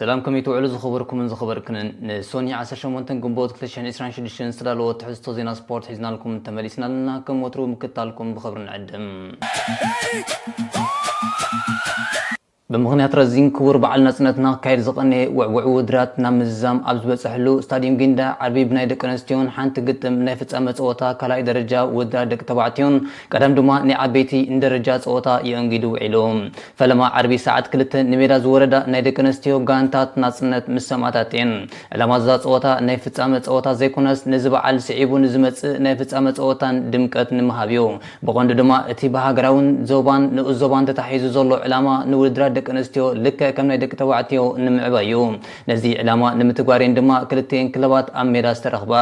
ሰላም፣ ከመይ ትውዕሉ ዝኸበርኩምን ዝኸበርክንን? ንሶኒ ዓሰርተ ሸሞንተ ግንቦት ክልተ ሽሕን ዕስራን ሽዱሽተን ዝተዳለወ ትሕዝቶ ዜና ስፖርት ሒዝናልኩም ተመሊስና ኣለና። ከም ወትሩ ምክታልኩም ብኽብሪ ንዕድም። ብምኽንያት ረዚን ክቡር በዓል ናጽነትና ክካየድ ዝቐነየ ውዕውዕ ውድድራት ናብ ምዝዛም ኣብ ዝበጽሐሉ፣ ስታድዩም ጊንዳ ዓርቢ ብናይ ደቂ ኣንስትዮን ሓንቲ ግጥም ናይ ፍጻመ ጸወታ ካልኣይ ደረጃ ውድድራት ደቂ ተባዕትዮን ቀደም ድማ ናይ ዓበይቲ ንደረጃ ጸወታ የእንጊዱ ውዒሉ። ፈለማ ዓርቢ ሰዓት ክልተ ንሜዳ ዝወረዳ ናይ ደቂ ኣንስትዮ ጋንታት ናጽነት ምስ ሰማእታት እየን። ዕላማ እዛ ጸወታ ናይ ፍጻመ ጸወታ ዘይኮነስ፣ ነዚ በዓል ስዒቡ ንዝመጽእ ናይ ፍጻመ ጸወታን ድምቀት ንምሃብ እዩ። ብቐንዱ ድማ እቲ ብሃገራውን ዞባን ንኡስ ዞባን ተታሒዙ ዘሎ ዕላማ ንውድድራት ደቂ ኣንስትዮ ልክዕ ከም ናይ ደቂ ተባዕትዮ ንምዕባይ እዩ። ነዚ ዕላማ ንምትግባር እየን ድማ ክልቲኤን ክለባት ኣብ ሜዳ ዝተረኽባ።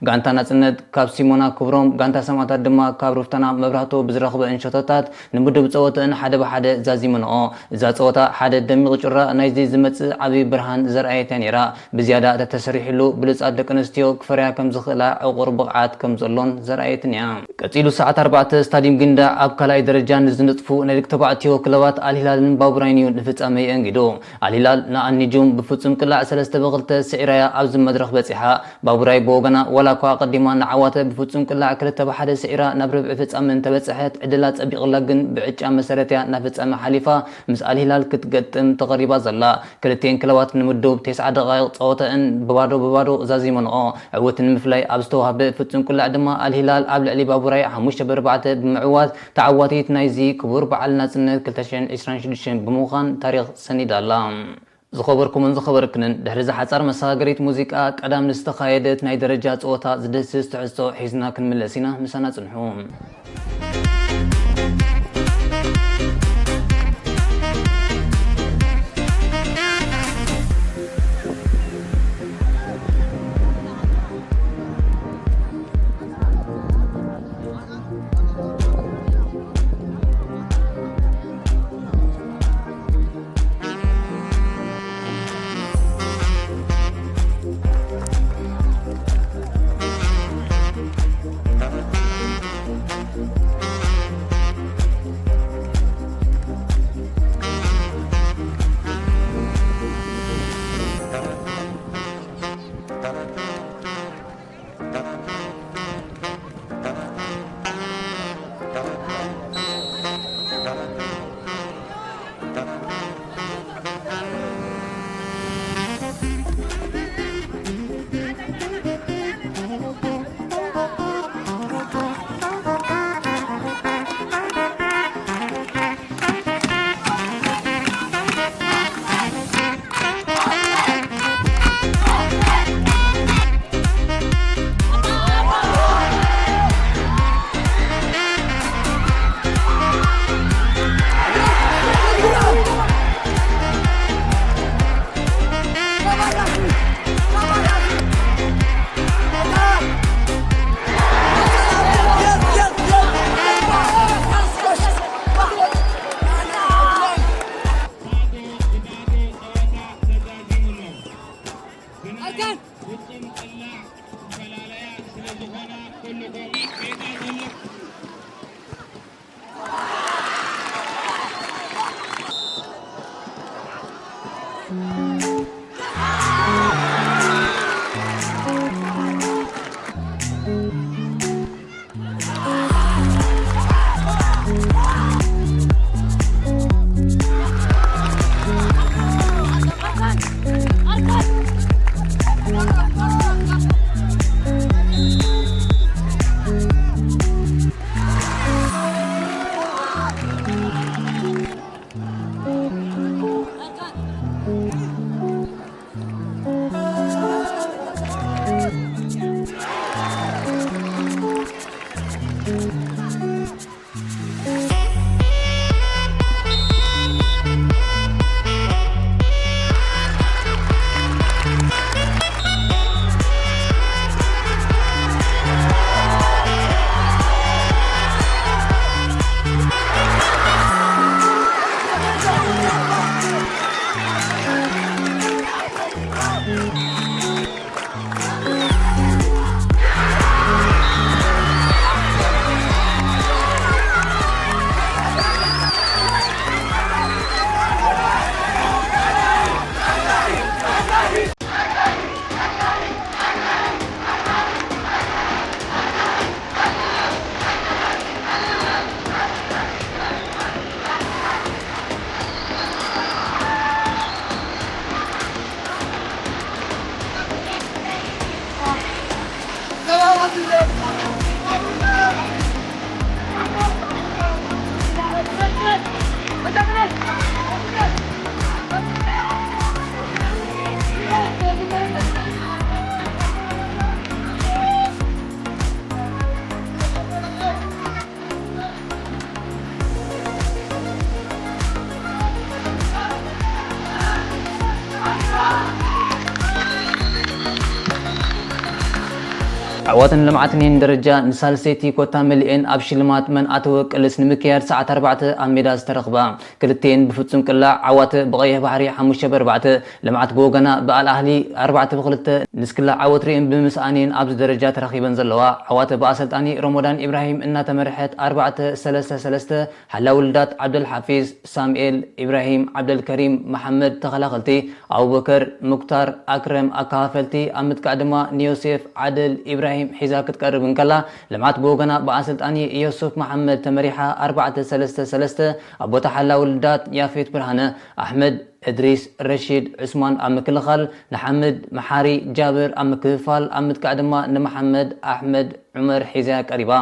ጋንታ ናጽነት ካብ ሲሞና ክብሮም፣ ጋንታ ሰማእታት ድማ ካብ ሩፍታና መብራህቱ ብዝረኽበ እንሸቶታት ንምድብ ጸወተአን ሓደ ብሓደ ዛዚመንኦ። እዛ ጸወታ ሓደ ደሚቕ ጩራ ናይዚ ዝመጽእ ዓቢ ብርሃን ዘርኣየት እያ ነይራ። ብዝያዳ ተተሰሪሕሉ ብሉጻት ደቂ ኣንስትዮ ክፈርያ ከም ዝኽእላ ዕቑር ብቕዓት ከም ዘሎን ዘርኣየትን እያ። ቀጺሉ ሰዓት ኣርባዕተ ስታድዩም ጊንዳ ኣብ ካልኣይ ደረጃ ንዝንጥፉ ናይ ደቂ ተባዕትዮ ክለባት ኣልሂላልን ባቡራይን እዩ ንፍጻመ የእንጊዱ። ኣልሂላል ንኣልኒጁም ብፍጹም ቅላዕ ሰለስተ ብክልተ ስዒራያ ኣብዚ መድረኽ በጺሓ። ባቡራይ ብወገና ዋላ እኳ ኣቐዲማ ንዓዋተ ብፍጹም ቅላዕ ክልተ ብሓደ ስዒራ ናብ ርብዒ ፍጻመ እንተበጽሐት፣ ዕድላ ጸቢቕላ ግን ብዕጫ መሰረት እያ ናብ ፍጻመ ሓሊፋ ምስ ኣልሂላል ክትገጥም ተቐሪባ ዘላ። ክልቲኤን ክለባት ንምድብ ተስዓ ደቓይቕ ጸወተአን ብባዶ ብባዶ ዛዚመንኦ። ዕውት ንምፍላይ ኣብ ዝተዋህበ ፍጹም ቅላዕ ድማ ኣልሂላል ኣብ ልዕሊ ባቡራይ ሓሙሽተ ብኣርባዕተ ብምዕዋት ተዓዋቲት ናይዚ ክቡር በዓል ናጽነት ክልተ ሽሕን ዕስራን ሽዱሽተን ብምዃን ታሪኽ ሰኒዳ ኣላ። ዝኸበርኩምን ዝኸበርክንን፣ ድሕሪ እዛ ሓጻር መሰጋገሪት ሙዚቃ ቀዳም ንዝተኻየደት ናይ ደረጃ ጸወታ ዝድህስስ ትሕዝቶ ሒዝና ክንምለስ ኢና። ምሳና ጽንሑ። ዓዋትን ልምዓትን እየን ደረጃ ንሳልሰይቲ ኮታ መሊኤን ኣብ ሽልማት መን ኣተወ ቅልስ ንምክያድ ሰዓት ኣርባዕተ ኣብ ሜዳ ዝተረኽባ። ክልቲኤን ብፍጹም ቅላዕ ዓዋተ ብቐይሕ ባሕሪ ሓሙሽተ ብ ኣርባዕተ፣ ልምዓት ብወገና ብኣል ኣህሊ ኣርባዕተ ብ ክልተ ንስክላ ዓወት ርእየን ብምስኣን እየን ኣብዚ ደረጃ ተረኺበን ዘለዋ። ዓዋተ ብኣሰልጣኒ ሮሞዳን ኢብራሂም እናተመርሐት ኣርባዕተ ሰለስተ ሰለስተ ሓላዊ ልዳት ዓብደልሓፊዝ፣ ሳምኤል፣ ኢብራሂም፣ ዓብደልከሪም፣ መሓመድ ተኸላኸልቲ፣ ኣቡበከር፣ ሙክታር፣ ኣክረም ኣከፋፈልቲ፣ ኣብ ምጥቃዕ ድማ ንዮሴፍ፣ ዓድል፣ ኢብራሂም ሒዛ ክትቀርብ እንከላ፣ ልምዓት ብወገና ብኣሰልጣኒ ዮሱፍ መሓመድ ተመሪሓ ኣርባዕተ ሰለስተ ሰለስተ ኣብ ቦታ ሓላዊ ልዳት ያፌት ብርሃነ፣ ኣሕመድ፣ እድሪስ፣ ረሺድ፣ ዑስማን ኣብ ምክልኻል፣ ንሓምድ፣ መሓሪ፣ ጃብር ኣብ ምክፍፋል፣ ኣብ ምጥቃዕ ድማ ንመሓመድ፣ ኣሕመድ፣ ዑመር ሒዛ ቀሪባ።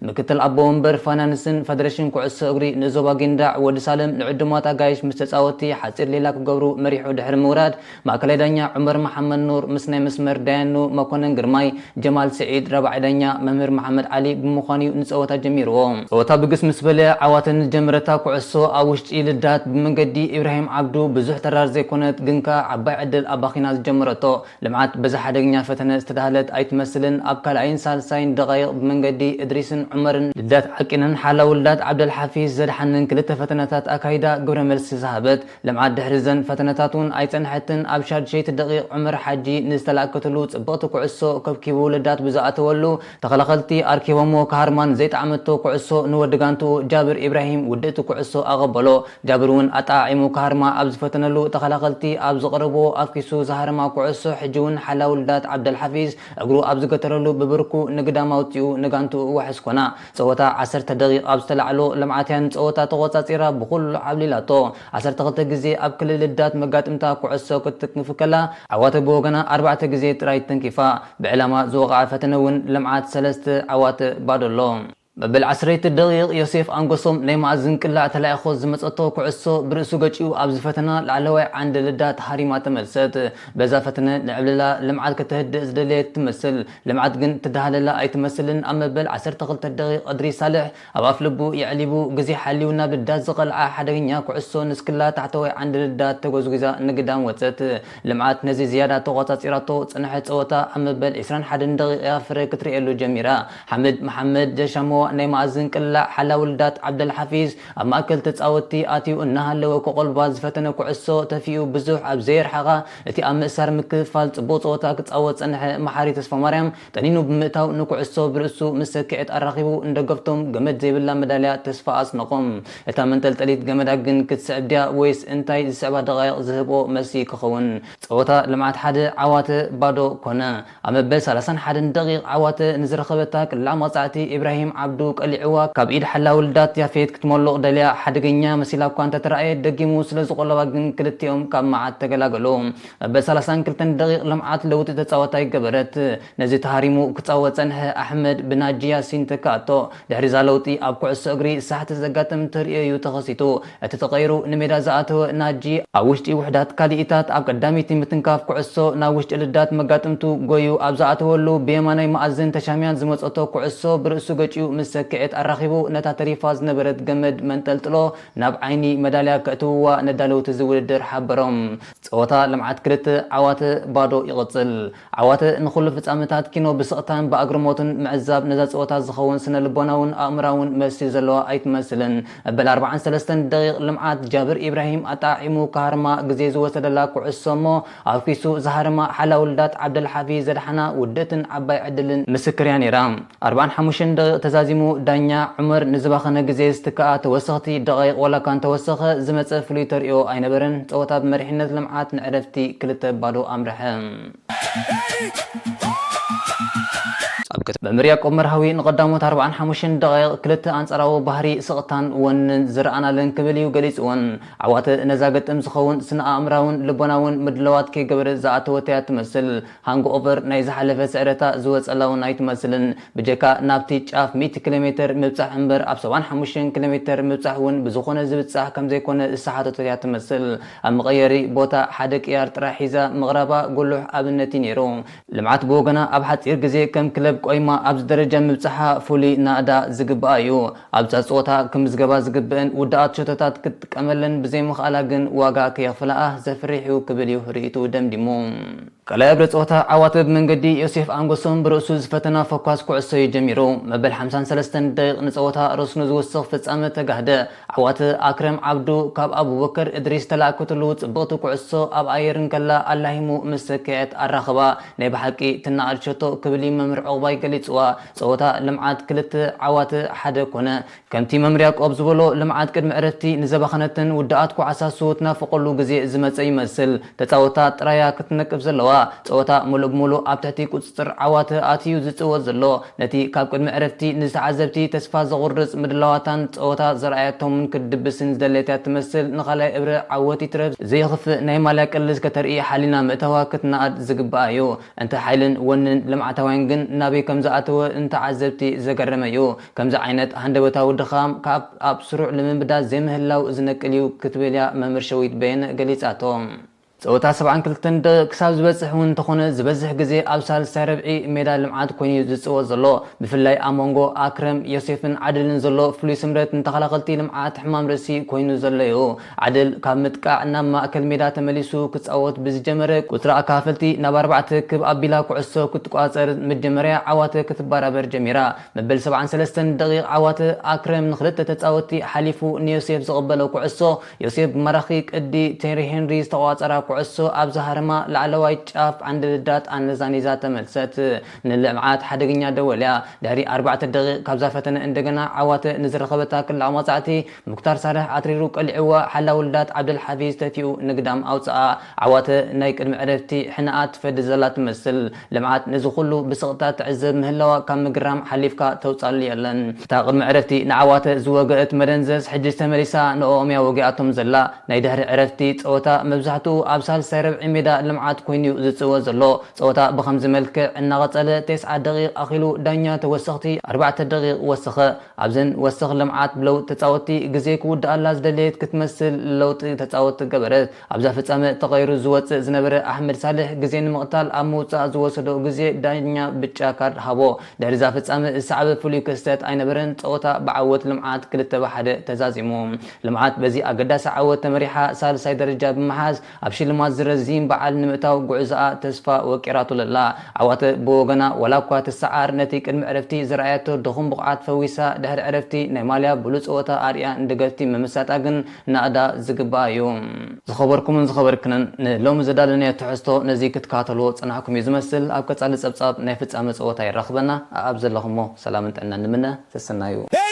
ምክትል ኣቦ ወንበር ፋይናንስን ፈደሬሽን ኩዕሶ እግሪ ንዞባ ጊንዳዕ ወዲ ሳለም ንዕዱማት ኣጋይሽ ምስ ተጻወትቲ ሓጺር ሌላ ክገብሩ መሪሑ ድሕሪ ምውራድ፣ ማእከላይ ዳኛ ዑመር መሓመድ ኑር ምስ ናይ መስመር ዳያኑ መኮነን ግርማይ፣ ጀማል ስዒድ ራብዓይ ዳኛ፣ መምህር መሓመድ ዓሊ ብምዃኑ'ዩ ንጸወታ ጀሚርዎ። ጸወታ ብግስ ምስ በለ ዓዋተ ንጀመረታ ኩዕሶ ኣብ ውሽጢ ልዳት ብመንገዲ ኢብራሂም ዓብዱ ብዙሕ ተራር ዘይኮነት ግን ከኣ ዓባይ ዕድል ኣባኺና ዝጀመረቶ ልምዓት በዛ ሓደገኛ ፈተነ ዝተዳህለት ኣይትመስልን። ኣብ ካልኣይን ሳልሳይን ደቓይቕ ብመንገዲ እድሪስን ዑመርን ልዳት ዓቂነን ሓላዊ ልዳት ዓብደልሓፊዝ ዘድሓነን ክልተ ፈተነታት ኣካይዳ ግብረ መልሲ ዝሃበት። ልምዓት ድሕሪ ዘን ፈተነታት እውን ኣይጸንሐትን። ኣብ ሻድሸይቲ ደቒቕ ዑመር ሓጂ ንዝተላእከትሉ ጽብቕቲ ኩዕሶ ከብኪቡ ልዳት ብዝኣተወሉ ተኸላኸልቲ ኣርኪቦሞ ክሃርማን ዘይጠዓመቶ ኩዕሶ ንወዲ ጋንትኡ ጃብር ኢብራሂም ውድእቲ ኩዕሶ ኣቐበሎ። ጃብር እውን ኣጠዓዒሙ ክሃርማ ኣብ ዝፈተነሉ ተኸላኸልቲ ኣብ ዝቐረብዎ ኣፍኪሱ ዝሃረማ ኩዕሶ ሕጂ እውን ሓላዊ ልዳት ዓብደልሓፊዝ እግሩ ኣብ ዝገተረሉ ብብርኩ ንግዳም ኣውጺኡ ንጋንትኡ ዋሕስ ኮና። ጸወታ ዓሰርተ ደቒቕ ኣብ ዝተላዕሎ ልምዓት እያ ንጸወታ ተቖጻጺራ ብኹሉ ዓብሊላቶ። ዓሰርተ ክልተ ግዜ ኣብ ክልል ልዳት መጋጥምታ ኩዕሶ ክትትንክፍ ከላ ዓዋተ ብወገና ኣርባዕተ ግዜ ጥራይ ተንኪፋ። ብዕላማ ዝወቕዐ ፈተነ እውን ልምዓት ሰለስተ ዓዋተ ባዶ ኣሎ። መበል ዓሰርተ ደቒቕ ዮሴፍ ኣንጎሶም ናይ መኣዝን ቅላዕ ተላኢኾ ዝመጸቶ ኩዕሶ ብርእሱ ገጪኡ ኣብ ዝፈተና ላዕለዋይ ዓንዲ ልዳት ሃሪማ ተመልሰት። በዛ ፈተነ ንዕብልላ ልምዓት ከተህድእ ዝደለየት ትመስል። ልምዓት ግን ትደሃለላ ኣይትመስልን። ኣብ መበል ዓሰርተ ክልተ ደቒቕ እድሪስ ሳልሕ ኣብ ኣፍ ልቡ የዕሊቡ ግዜ ሓልዩ ናብ ልዳት ዝቐልዓ ሓደገኛ ኩዕሶ ንስክላ ታሕተዋይ ዓንዲ ልዳት ተጎዝጒዛ ንግዳም ወጸት። ልምዓት ነዚ ዝያዳ ተቖጻጺራቶ ጽንሐት ጸወታ ኣብ መበል ዕስራን ሓደን ደቒቕ እያ ፍረ ክትርእየሉ ጀሚራ። ሓምድ መሓመድ ጀሻሞ ናይ መኣዝን ቅላዕ ሓላዊ ልዳት ዓብደልሓፊዝ ኣብ ማእከል ተጻወትቲ ኣትዩ እናሃለወ ክቖልባ ዝፈተነ ኩዕሶ ተፊኡ ብዙሕ ኣብ ዘየርሓቓ እቲ ኣብ ምእሳር ምክፍፋል ጽቡቕ ጸወታ ክጻወት ጸንሐ መሓሪ ተስፋማርያም ጠኒኑ ብምእታው ንኩዕሶ ብርእሱ ምስ ሰኪዐት ኣራኺቡ ንደገፍቶም ገመድ ዘይብላ መዳልያ ተስፋ ኣስነቖም። እታ መንጠልጠሊት ገመዳ ግን ክትስዕብ ድያ ወይስ እንታይ ዝስዕባ ደቓይቕ ዝህብኦ መልሲ ክኸውን? ጸወታ ልምዓት ሓደ ዓዋተ ባዶ ኮነ። ኣብ መበል ሰላሳን ሓደን ደቒቕ ዓዋተ ንዝረኸበታ ቅላዕ መቕጻዕቲ ኢብራሂም ዓብዱ ቀሊዕዋ ካብ ኢድ ሓላዊ ልዳት ያፌት ክትመልቕ ደልያ ሓደገኛ መሲላ እኳ እንተተራእየት ደጊሙ ስለ ዝቖለባ ግን ክልቲኦም ካብ መዓት ተገላገሉ። መበል ሰላሳን ክልተን ደቒቕ ልምዓት ለውጢ ተጻወታይ ገበረት። ነዚ ተሃሪሙ ክጻወት ጸንሐ ኣሕመድ ብናጂ ያሲን ተካእቶ። ድሕሪ እዛ ለውጢ ኣብ ኩዕሶ እግሪ ሳሕቲ ዘጋጥም ተርእዮ እዩ ተኸሲቱ። እቲ ተቐይሩ ንሜዳ ዝኣተወ ናጂ ኣብ ውሽጢ ውሕዳት ካልኢታት ኣብ ቀዳመይቲ ምትንካፍ ኩዕሶ ናብ ውሽጢ ልዳት መጋጥምቱ ጎዩ ኣብ ዝኣተወሉ ብየማናይ መኣዝን ተሻምያን ዝመጸቶ ኩዕሶ ብርእሱ ገጭዩ ምስ ሰክዔት ኣራኺቡ ነታ ተሪፋ ዝነበረት ገመድ መንጠልጥሎ ናብ ዓይኒ መዳልያ ከእትውዋ ነዳለውቲ እዚ ውድድር ሓበሮም። ጸወታ ልምዓት ክልተ ዓዋተ ባዶ ይቕጽል። ዓዋተ ንኹሉ ፍጻመታት ኪኖ ብስቕታን ብኣግርሞትን ምዕዛብ ነዛ ጸወታ ዝኸውን ስነ ልቦናውን ኣእምራውን መልሲ ዘለዋ ኣይትመስልን። መበል ኣርባዓን ሰለስተን ደቂቕ ልምዓት ጃብር ኢብራሂም ኣጣዒሙ ክሃርማ ግዜ ዝወሰደላ ኩዕሶ እሞ ኣፍኪሱ ዝሃርማ ሓላውልዳት ዓብደልሓፊዝ ዘድሓና ውድእትን ዓባይ ዕድልን ምስክር እያ ነይራ። ኣርባዓን ሓሙሽተን ደቂቕ ተዛዚሙ ዳኛ ዑመር ንዝባኸነ ግዜ ዝትክኣ ተወሰኽቲ ደቂቕ ዋላ እኳ እንተወሰኸ ዝመጸ ፍሉይ ተርእዮ ኣይነበረን። ጸወታ ብመሪሕነት ልምዓት ንዕረፍቲ ክልተ ባዶ ኣምርሐ። ኣብ ከተማ መምር ያዕቆብ መርሃዊ ንቐዳሞት ኣርባዓን ሓሙሽተን ደቂቕ ክልተ ኣንጻራዊ ባህሪ ስቕታን ወንን ዝረኣናለን ክብል እዩ ገሊጽወን። ዓዋተ ነዛ ገጥም ዝኸውን ስነ ኣእምራውን ልቦናውን ምድላዋት ከይገበረ ዝኣተወት እያ ትመስል። ሃንግ ኦቨር ናይ ዝሓለፈ ስዕረታ ዝወጸላ እውን ኣይትመስልን። ብጀካ ናብቲ ጫፍ ሚእቲ ኪሎ ሜተር ምብጻሕ እምበር ኣብ ሰብዓን ሓሙሽተን ኪሎ ሜተር ምብጻሕ እውን ብዝኾነ ዝብጻሕ ከም ዘይኮነ ዝሰሓተቶ እያ ትመስል። ኣብ መቐየሪ ቦታ ሓደ ቅያር ጥራሕ ሒዛ ምቕራባ ጉሉሕ ኣብነት እዩ ነይሩ። ልምዓት ብወገና ኣብ ሓጺር ግዜ ከም ክለብ ቆይማ ኣብዚ ደረጃ ምብጻሓ ፍሉይ ናእዳ ዝግብኣ እዩ። ኣብዛ ጸወታ ክምዝገባ ዝግብአን ውድኣት ሸቶታት ክትጥቀመለን ብዘይምኽኣላ ግን ዋጋ ከየኽፍላኣ ዘፍርሕ እዩ ክብል እዩ ርእይትኡ ደምዲሙ። ካልኣይ እብረ ጸወታ ዓዋተ ብመንገዲ ዮሴፍ ኣንጎሶም ብርእሱ ዝፈተና ፈኳስ ኩዕሶ እዩ ጀሚሩ። መበል ሓምሳን ሰለስተን ደቂቕ ንጸወታ ረስኑ ዝውስኽ ፍጻመ ተጋህደ። ዓዋተ ኣክረም ዓብዱ ካብ ኣቡበከር እድሪስ ተላእከትሉ ጽብቕቲ ኩዕሶ ኣብ ኣየር እንከላ ኣላሂሙ ምስ ሰከዐት ኣራኸባ። ናይ ብሓቂ ትነኣድ ሸቶ ክብል እዩ መምህር ዑቕባይ ገሊጽዋ። ጸወታ ልምዓት ክልተ ዓዋተ ሓደ ኮነ። ከምቲ መምህር ያዕቆብ ዝበሎ፣ ልምዓት ቅድሚ ዕረፍቲ ንዘባኸነትን ውድኣት ኳዕሳ ስዉእ ትናፍቐሉ ግዜ ዝመጸ ይመስል። ተጻወታ ጥራያ ክትነቅፍ ዘለዋ። ጸወታ ምሉእ ብምሉእ ኣብ ትሕቲ ቁጽጽር ዓዋተ ኣትዩ ዝጽወት ዘሎ። ነቲ ካብ ቅድሚ ዕረፍቲ ንዝተዓዘብቲ ተስፋ ዘቑርጽ ምድላዋታን ጸወታ ዘርኣየቶምን ክትድብስን ዝደለየት እያ ትመስል። ንኻልኣይ እብረ ዓወት ይትረፍ፣ ዘየኽፍእ ናይ ማልያ ቅልስ ከተርኢ ሓሊና ምእታዋ ክትነኣድ ዝግብኣ እዩ። እንተ ሓይልን ወንን ልምዓታውያን ግን ናበይ ከም ዝኣተወ ንተዓዘብቲ ዘገረመ እዩ። ከምዚ ዓይነት ሃንደበታዊ ድኻም ካብ ኣብ ስሩዕ ልምምዳት ዘይምህላው ዝነቅል እዩ ክትብል እያ መምህር ሸዊት በየነ ገሊጻቶ። ጸወታ ሰብዓን ክልተን ደቂቕ ክሳብ ዝበጽሕ እውን እንተኾነ ዝበዝሕ ግዜ ኣብ ሳልሳይ ረብዒ ሜዳ ልምዓት ኮይኑ እዩ ዝጽወት ዘሎ። ብፍላይ ኣብ መንጎ ኣክረም ዮሴፍን ዓድልን ዘሎ ፍሉይ ስምረት ንተኸላኸልቲ ልምዓት ሕማም ርእሲ ኮይኑ ዘሎ እዩ። ዓድል ካብ ምጥቃዕ ናብ ማእከል ሜዳ ተመሊሱ ክጻወት ብዝጀመረ ቁጽሪ ኣካፈልቲ ናብ ኣርባዕተ ክብ ኣቢላ ኩዕሶ ክትቋጸር መጀመርያ ዓዋተ ክትበራበር ጀሚራ። መበል ሰብዓን ሰለስተን ደቂቕ ዓዋተ ኣክረም ንክልተ ተጻወትቲ ሓሊፉ ንዮሴፍ ዝቕበሎ ኩዕሶ ዮሴፍ ብማራኺ ቅዲ ቴሪ ሄንሪ ዝተቋጸራ ኩዕሶ ኣብ ዝሃረማ ላዕለዋይ ጫፍ ዓንዲ ልዳት ኣነዛኒዛ ተመልሰት። ንልምዓት ሓደገኛ ደወል እያ። ድሕሪ ኣርባዕተ ደቂቕ ካብዛ ፈተነ እንደገና ዓዋተ ንዝረኸበታ ክላእ መቕጻዕቲ ሙክታር ሳልሕ ኣትሪሩ ቀሊዕዋ ሓላዊ ልዳት ዓብደልሓፊዝ ተፊኡ ንግዳም ኣውጽኣ። ዓዋተ ናይ ቅድሚ ዕረፍቲ ሕነኣ ትፈዲ ዘላ ትመስል። ልምዓት ነዚ ኩሉ ብስቕታ ትዕዘብ ምህላዋ ካብ ምግራም ሓሊፍካ ተውጻሉ የለን። እታ ቅድሚ ዕረፍቲ ንዓዋተ ዝወገአት መደንዘዝ ሕጂ ተመሊሳ ንኦም እያ ወጊኣቶም ዘላ። ናይ ድሕሪ ዕረፍቲ ጸወታ መብዛሕትኡ ኣብ ሳልሳይ ረብዒ ሜዳ ልምዓት ኮይኑ እዩ ዝጽወት ዘሎ። ጸወታ ብኸምዚ መልክዕ እናቐጸለ ተስዓ ደቂቕ ኣኺሉ ዳኛ ተወሰኽቲ ኣርባዕተ ደቂቕ ወሰኸ። ኣብዘን ወሰኽ ልምዓት ብለውጢ ተጻወትቲ ግዜ ክውድኣላ ዝደለየት ክትመስል ለውጢ ተጻወትቲ ገበረት። ኣብዛ ፍጻመ ተቐይሩ ዝወጽእ ዝነበረ ኣሕመድ ሳልሕ ግዜ ንምቕታል ኣብ ምውጻእ ዝወሰዶ ግዜ ዳኛ ብጫ ካርድ ሃቦ። ድሕሪ እዛ ፍጻመ ዝሰዓበ ፍሉይ ክስተት ኣይነበረን። ጸወታ ብዓወት ልምዓት ክልተ ብ ሓደ ተዛዚሙ። ልምዓት በዚ ኣገዳሲ ዓወት ተመሪሓ ሳልሳይ ደረጃ ብምሓዝ ኣብ ሽልማት ዝረዚን በዓል ንምእታው ጉዕዞኣ ተስፋ ወቂራቶ ለላ። ዓዋተ ብወገና ዋላ እኳ ትሰዓር ነቲ ቅድሚ ዕረፍቲ ዝረኣያቶ ድኹም ብቕዓት ፈዊሳ ድሕሪ ዕረፍቲ ናይ ማልያ ብሉጽ ጸወታ ኣርእያ ንደገፍቲ ምምሳጣ ግን ናእዳ ዝግብኣ እዩ። ዝኸበርኩምን ዝኸበርክንን ንሎሚ ዘዳለናዮ ትሕዝቶ ነዚ ክትከታተልዎ ጸናሕኩም እዩ ዝመስል። ኣብ ቀጻሊ ጸብጻብ ናይ ፍጻመ ጸወታ የራኽበና። ኣብ ዘለኹሞ ሰላምን ጥዕናን ንምነ። ሰሰናዩ።